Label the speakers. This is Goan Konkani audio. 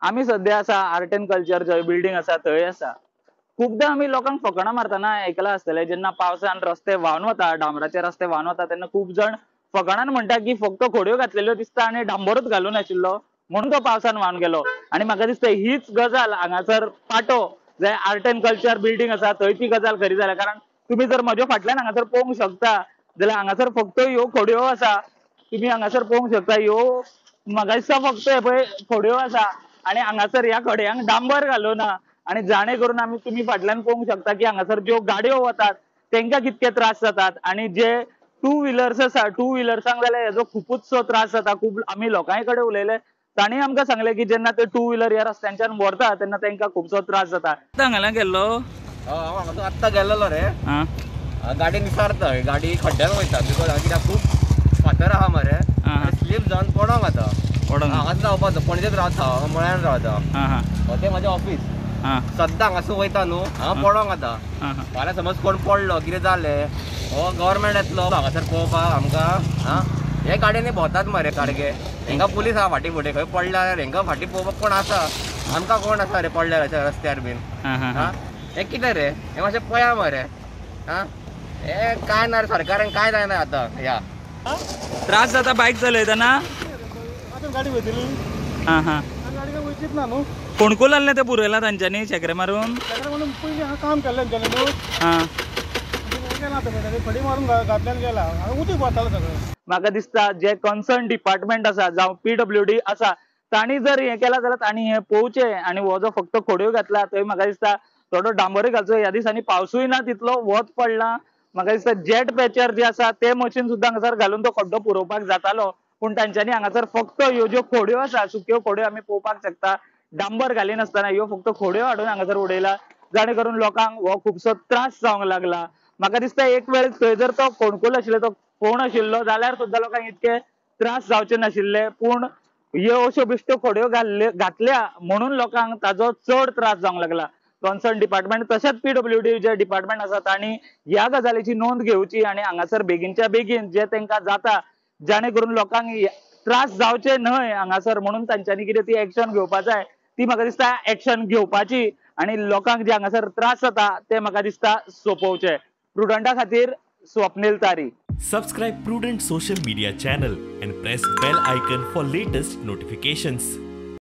Speaker 1: आमी सद्या आसा आर्ट एंड कल्चर जंय बिल्डींग आसा थंय आसा. खूपदां आमी लोकांक फकाणां मारतना आयकलां आसतलें, जेन्ना पावसान रस्ते व्हांवन वता, डांबराचे रस्ते व्हांवन वता, तेन्ना खूब जाण फकाणान म्हणटा की फक्त खोडयो घातलेल्यो दिसता आनी डांबरूच घालूं नाशिल्लो म्हणून तो पावसान व्हांवन गेलो. आनी म्हाका दिसता हीच गजाल हांगासर पाटो जे आर्ट एंड कल्चर बिल्डींग आसा थंय ती गजाल खरी जाल्या. कारण तुमी जर म्हज्या फाटल्यान हांगासर पळोवंक शकता जाल्यार हांगासर फक्त ह्यो खोडयो आसा. तुमी हांगासर पळोवंक शकता ह्यो म्हाका दिसता फक्त हे पळय खोडयो आसा आनी हांगासर ह्या खोडयांक डांबर घालूं ना. आनी जाणे करून आमी तुमी फाटल्यान पळोवंक शकता की हांगासर ज्यो गाडयो वतात तेंकां कितके त्रास जातात आनी जे टू व्हिलर्स आसा टू व्हिलर्सांक जाल्यार हेजो खुपूचसो त्रास जाता. खूब आमी लोकां कडेन उलयले, तांणी आमकां सांगलें की जेन्ना ते टू व्हिलर ह्या रस्त्यांच्यान व्हरता तेन्ना तेंकां खुबसो त्रास जाता. हांगा गेल्लो
Speaker 2: हांव हांगासर आत्तां गेल्लो रे, गाडी निसारता, गाडी खड्ड्यान वयता because कित्याक खूब फातर आहा मरे, स्लीप जावन पडोंक आतां. हांगाच रावपाचो, पणजेच रावता हांव, मळ्यान रावता, तें म्हाजें ऑफीस. सद्दां हांगासून वयता न्हू, हांगा पडोंक आतां. फाल्यां समज कोण पडलो कितें जालें, हो गव्हर्मेंट येतलो हांगासर पळोवपाक आमकां. आं, हे गाडयांनी भोंवतात मरे सारके, हेंकां पुलीस आहा फाटीं फुडें, खंय पडल्यार जाल्यार हेंकां फाटीं पळोवपाक कोण आसा, आमकां कोण आसा रे पडल्यार अशें रस्त्यार बीन. आं, हें कितें रे, हें मातशें पळया मरे. आं, हें कांय ना रे, सरकारान कांय जायना आतां. ह्या
Speaker 1: त्रास जाता बायक चलयतना.
Speaker 3: गाडी वयतली, गाडी काय वयचीच ना न्हू.
Speaker 1: फोंडकूल आहलें तें पुरयलां तांच्यांनी शेकरे मारून,
Speaker 3: शेकरे मारून पयलीं हांगा काम केल्लें तेंच्यांनी न्हू, गेला खडी मारून घातल्यान गेला, उदीक वतालें सगळें.
Speaker 1: म्हाका दिसता जे कन्सर्न डिपार्टमेंट आसा जावं पीडब्ल्यूडी आसा तांणी जर हें केलां जाल्यार तांणी हें पळोवचें आनी हो जो फक्त खोडयो घातला थंय म्हाका दिसता थोडो डांबरूय घालचो. ह्या दिसांनी पावसूय ना तितलो, वत पडला. म्हाका दिसता जेट पॅचर जे आसा ते मशीन सुद्दां हांगासर घालून तो खड्डो पुरोवपाक जातालो, पूण तांच्यांनी हांगासर फक्त ह्यो ज्यो खोडयो आसा सुक्यो खोडयो आमी पळोवपाक शकता, डांबर घालिनासतना ह्यो फक्त खोडयो हाडून हांगासर उडयला, जाणे करून लोकांक हो खुबसो त्रास जावंक लागला. म्हाका दिसता एक वेळ थंय जर तो फोंडकूल आशिल्लो, तो फोंड आशिल्लो जाल्यार सुद्दां लोकांक इतके त्रास जावचे नाशिल्ले, पूण ह्यो अश्यो बेश्ट्यो खोडयो घातल्या म्हणून लोकांक ताजो चड त्रास जावंक लागला. कन्सर्न डिपार्टमेंट तशेंच पीडब्ल्यूडी जे डिपार्टमेंट आसा तांणी ह्या गजालीची नोंद घेवची आनी हांगासर बेगीनच्या बेगीन जे तांकां जाता जाणे करून लोकांक त्रास जावचे न्हय हांगासर, म्हणून तांच्यांनी कितें ती एक्शन घेवपा जाय, ती म्हाका दिसता एक्शन घेवपाची आनी लोकांक जे हांगासर त्रास जाता ते म्हाका दिसता सोंपोवचे. प्रुडंटा खातीर Swapnil Tari.
Speaker 4: Subscribe Prudent social media channel and press bell icon for latest notifications.